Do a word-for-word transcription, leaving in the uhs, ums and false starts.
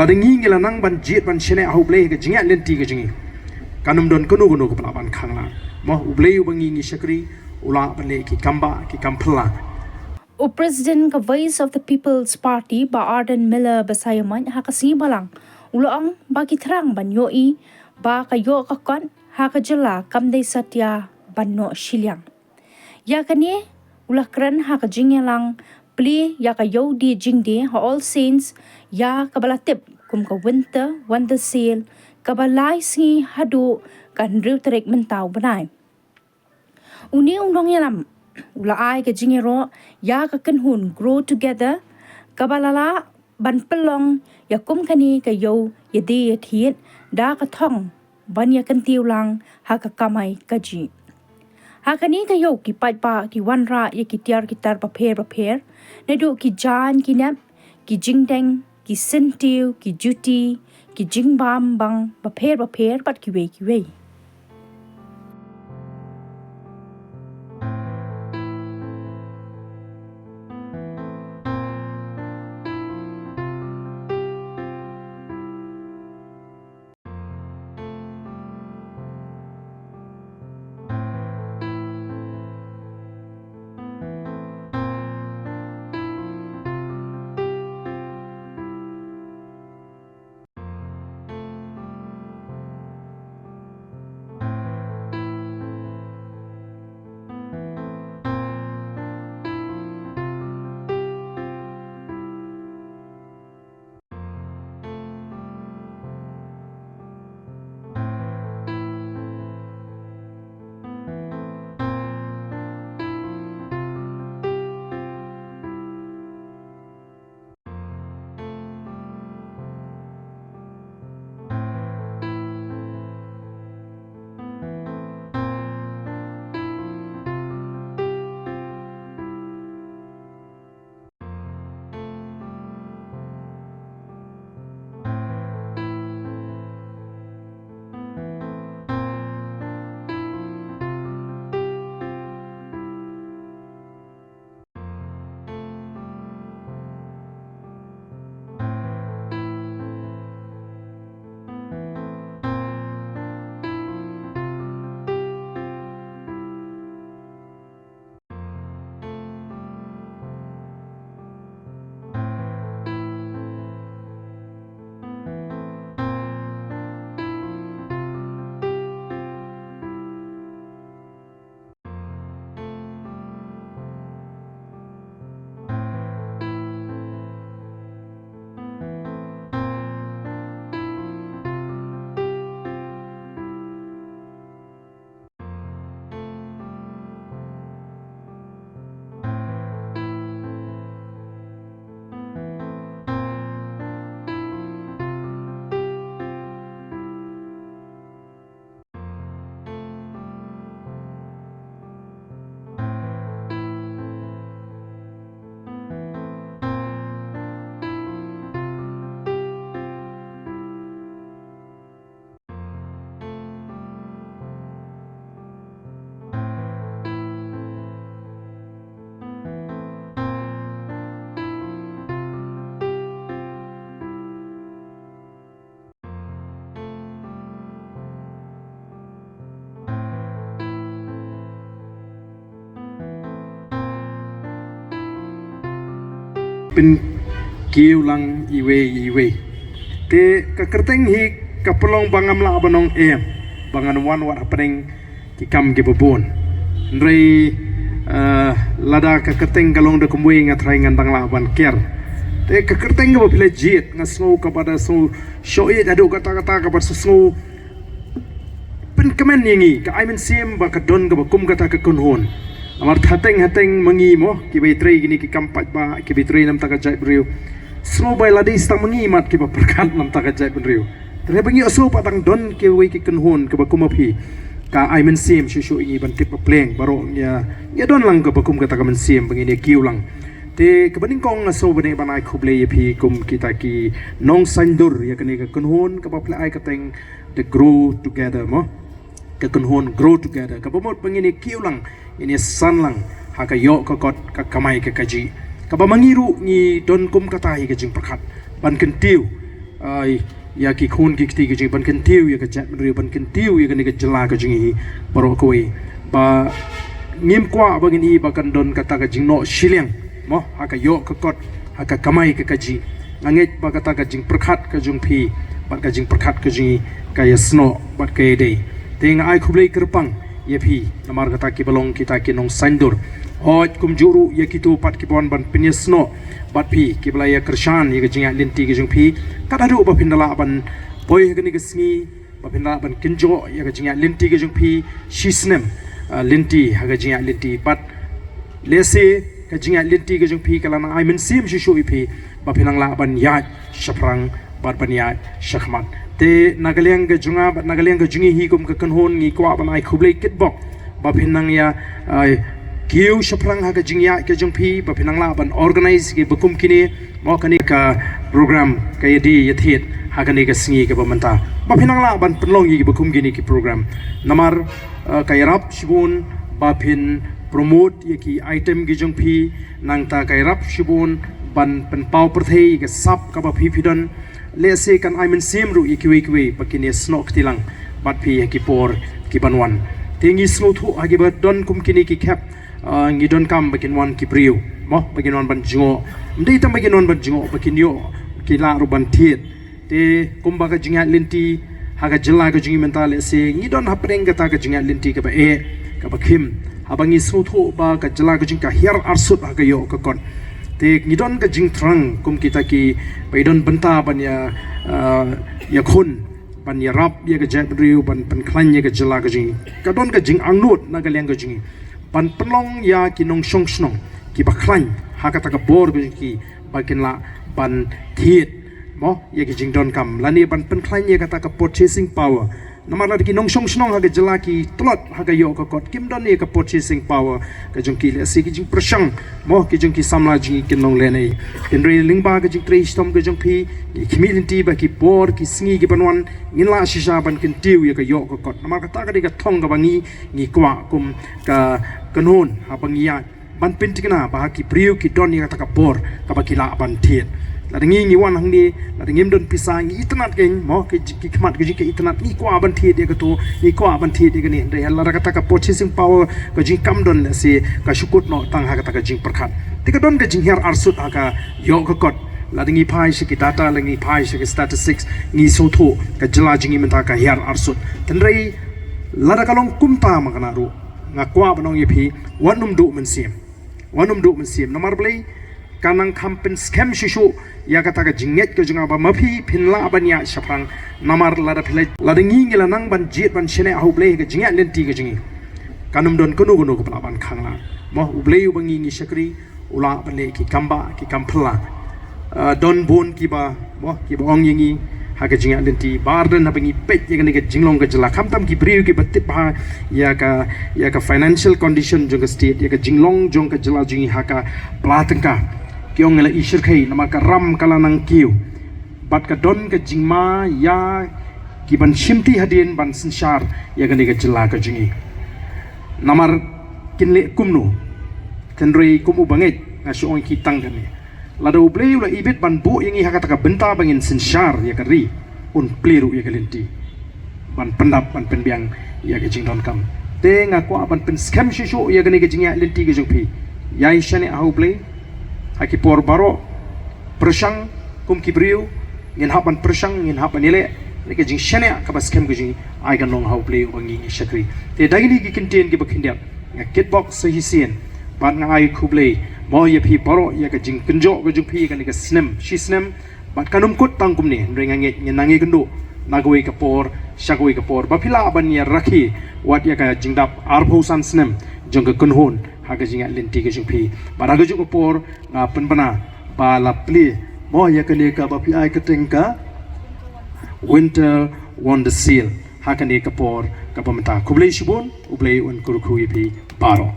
Lada ngi ngi la nang ban jied ban shaniah ha U Blei ha ka jingïaid lynti ka jong ngi, kan ym don kano kano kaba lah ban khang lang. Mo, U Blei uba ngi ngi shakri u lah ban leh ki kam bah, ki kam phylla. U President ka Voice of the People's Party, Bah Ardent Miller Basaiawmoit, ha ka sngi Balang u la ong ba ki thrang ban ïohi ba ka ïoh ka kot ha ka jylla kam dei satia ban noh shiliang. Ïa kane u la kren ha ka jingïalang plie ïa ka Ïew Die Jingdie ha All Saints, ïa kaba la tip kum ka Winter Wonder Sale, kaba lai sngi haduh ka hynriew tarik mynta u bnai. Une u nongïalam u la ai ka jingïaroh ïa ka kynhun Grow Together, kaba la lah ban pynlong ïa kum kane ka ïew ïadie ïathied da ka thong ban ïa kyntiew lang ha ka kamai kajih. Ha kane ka ïew ki paidbah ki wanrah ïa ki tiar ki tar bapher bapher, naduh ki jaiñ ki nep, ki jingdeng, ki syntiew, ki juti, ki jingbam bang bapher bapher bad kiwei kiwei. Pynkiew lang iwei iwei. Te ka kyrteng hi ka pynlong ba ngam lah ban ong em, ba ngan wan wat hapdeng ki kam kiba bun. Hynrei, eh, lada ka kyrteng ka long da kumwei nga trai ngan dang lah ban ker. Te ka kyrteng kaba phi la jied nga sngew kaba da sngew shoh ïa haduh katta katta kaba sa sngew pynkmen ïa ngi, ka ai mynsiem ba ka don kaba kum kata ka kynhun. Namar hateng hateng ma ngi mo, kiba ïatrei kine ki kam paidbah, kiba ïatrei namar ka jaitbynriew, sngew ba la dei tang ma ngi mat kiba pyrkhat namar ka jaitbynriew. Te haba ngi ïohsngew pat dang don kiwei ki kynhun kiba kum ma phi, ka ai mynsiem shuh shuh ïa ngi ban tip ba pleng baroh ngi ïa, ngi ïa don lang kaba kum kata ka mynsiem ba ngin ïa kiew lang. Te kaba nyngkong nga sngew ba dei ban ai khublei ïa phi kum kita ki nongsaindur ïa kane ka kynhun kaba phi la ai ka kyrteng The Grow Together mo. Ka kynhun Grow Together kaba mut ba ngin ïa kiew lang, ngin ïa san lang ha ka ïoh ka kot, ka kamai ka kajih, kaba ma ngi ruh ngi don kum kata hi ka jingpyrkhat ban kyntiew Ai, ïa ki khun ki kti ka jong ngi ban kyntiew ïa ka jaitbynriew, ban kyntiew ïa kane ka jylla ka jong ngi baroh kawei. Ba ngim kwah ba ngin i ba kan don kata ka jingnoh shiliang, mo, ha ka ïoh ka kot, ha ka kamai ka kajih. Nga ngeit ba kata ka jingpyrkhat ka jong phi bad ka jingpyrkhat ka jong ngi ka ïasnoh bad ka ïadei. Te nga ai khublei kyrpang ïa phi namar kata kiba long kita ki nongsaiñdur. Hooid, kumjuh ruh ïa kito pat kiba wan ban pynïasnoh bad phi, kiba la ïakyrshan ïa ka jingïaid lynti ka jong phi. Kat haduh ba phin da lah ban poi ha kane ka sngi, ba phin da lah ban kynjoh ïa ka jingïaid lynti ka jong phi, shisnem, ah, lynti ha ka jingïaid lynti. Bad lehse ka jingïaid lynti ka jong phi ka la nang ai mynsiem shuh shuh ïa phi ba phin nang lah ban ïaid shaphrang bad ban ïaid shakhmat. Te na ka liang ka jong nga bad na ka liang ka jong ngi hi kum ka kynhun, ngi kwah ban ai khublei kitbok ba phin nang ïa, ah, kiew shaphrang ha ka jingïaid ka jong phi, ba phin nang lah ban organise kiba kum kine, mo, kane ka program ka ïadei ïathied ha kane ka sngi kaba mynta, ba phin nang lah ban pynlong ïa kiba kum kine ki program. Namar, ah, ka ïarap shibun ba phin promote ïa ki item ki jong phi, nangta ka ïarap shibun ban pynpaw pyrthei ïa ka sap kaba phi phi don. Lehse kan ai mynsiem ruh ïa kiwei kiwei ba kin ïasnoh kti lang bad phi ha ki por kiban wan. Te ngi sngewthuh ha kiba don kum kine ki khep, ah, ngi donkam ba kin wan ki briew, mo, ba kin wan ban jngoh. Ym dei tang ba kin wan ban jngoh, ba kin ïoh, ki lah ruh ban thied. Te kumba ka jingïaid lynti ha ka jylla ka jong ngi mynta, lehse ngi don hapdeng kata ka jingïaid lynti kaba eh, kaba khim. Haba ngi sngewthuh ba ka jylla ka jong ngi ka hiar arsut ha ka ïoh ka kot. Te ngi don ka jingthrang kum kita kiba i don bynta ban ïa, ah, ïakhun, ban ïarap ïa ka jaitbynriew, ban pynkhlaiñ ïa ka jylla ka jong ngi. Ka don ka jingangnud na ka liang ka jong ngi ban pynlong ïa ki nongshong shnong kiba khlaiñ ha kata ka bor ka jong ki ba kin lah ban thied, mo, ïa ki jingdonkam lane ban pynkhlaiñ ïa kata ka purchasing power. Namar lada ki nongshong shnong ha ka jylla ki tlot ha ka ïoh ka kot, kim don ïa ka purchasing power ka jong ki, lehse ki jingpyrshang, mo, ki jong ki samla jong ngi kin long lehnoh. Hynrei lyngba ka jingtrei shitom ka jong phi, ngi khmih lynti ba ki por ki sngi kiban wan ngin lah shisha ban kyntiew ïa ka ïoh ka kot. Namar kata ka dei ka thong kaba ngi, ngi kwah kum ka kynhun haba ngi ïaid ban pynthikna ba ha ki briew ki don ïa kata ka bor kaba ki lah ban thied. Lada ngi ngi wan hangne, lada ngim don pisa, ngi itynnad kein, mo, ki, ki khmat ka jong ngi ka itynnad, ngi kwah ban thied ïa kato, ngi kwah ban thied ïa kane. Hynrei lada kata ka purchasing power ka jong ngi kam don, lehse ka shu kut noh tang ha kata ka jingpyrkhat. Te ka don ka jinghiar arsut ha ka ïoh ka kot. Lada ngi phai sha ki data, lada ngi phai sha ki statistics, ngi sngewthuh ka jylla jong ngi mynta ka hiar arsut. Hynrei lada ka long kumta ma kane ruh, nga kwah ban ong ïa phi, wat nym duh mynsiem. Wat nym duh mynsiem. Namar balei? Ka nang kham pynskhem shuh shuh ïa kata ka jingngeit ka jong nga ba ma phi phin lah ban ïaid shaphrang. Namar lada phi la, lada ngi ngi la nang ban jied ban shaniah ha U Blei ha ka jingïaid lynti ka jong ngi, kan ym don kano kano kaba lah ban khang lah. Mo, U Blei uba ngi ngi shakri u lah ban leh ki kam bah ki kam phylla. Ah, don bun kiba, mo, kiba ong ïa ngi ha ka jingïaid lynti. Ba ardent haba ngi peit ïa kane ka jinglong ka jylla, khamtam ki briew kiba tip bha ïa ka, ïa ka financial condition jong ka state, ïa ka jinglong jong ka jylla jong ngi ha ka pla tyngka, ki ong ngi la i shyrkhei namar ka ram ka la nang kiew. Bad ka don ka jingma ïa kiban shimti hadien ban synshar ïa kane ka jylla ka jong ngi. Namar kin leh kumno? Hynrei kum uba ngeit nga shu ong ïa ki tang kane. Lada U Blei u la ibit ban buh ïa ngi ha kata ka bynta ba ngin synshar ïa ka ri, un plie ruh ïa ka lynti ban pyndap ban pynbiang ïa ka jingdonkam. Te nga kwah ban pynskhem shuh shuh ïa kane ka jingïaid lynti ka jong phi. Ïai shaniah ha U Blei ha ki por baroh. Pyrshang kum ki briew, ngin hap ban pyrshang, ngin hap ban ïaleh. Lane ka jingshaniah kaba skhem ka jong ngi, ai kan long ha U Blei uba ngi ngi shakri. Te da kine ki kyntien kiba khyndiat, nga kitbok sa shisien bad nga ai khublei, mo, ïa phi baroh ïa ka jingkynjoh ka jong phi ïa kane ka snem shisnem. Bad kan ym kut tang kumne, hynrei nga ngeit ngin nang ïakynduh na kawei ka por sha kawei ka por ba phi lah ban ïarakhe wat ïa ka jingdap arphew san snem jong ka kynhun ha ka jingïaid lynti ka jong phi. Bad ha kajuh ka por nga pynbna ba la plie, mo, ïa kane kaba phi ai kyrteng ka Winter Wonder Seal ha kane ka por kaba mynta. Khublei shibun, U Blei un kyrkhu ïa phi baroh.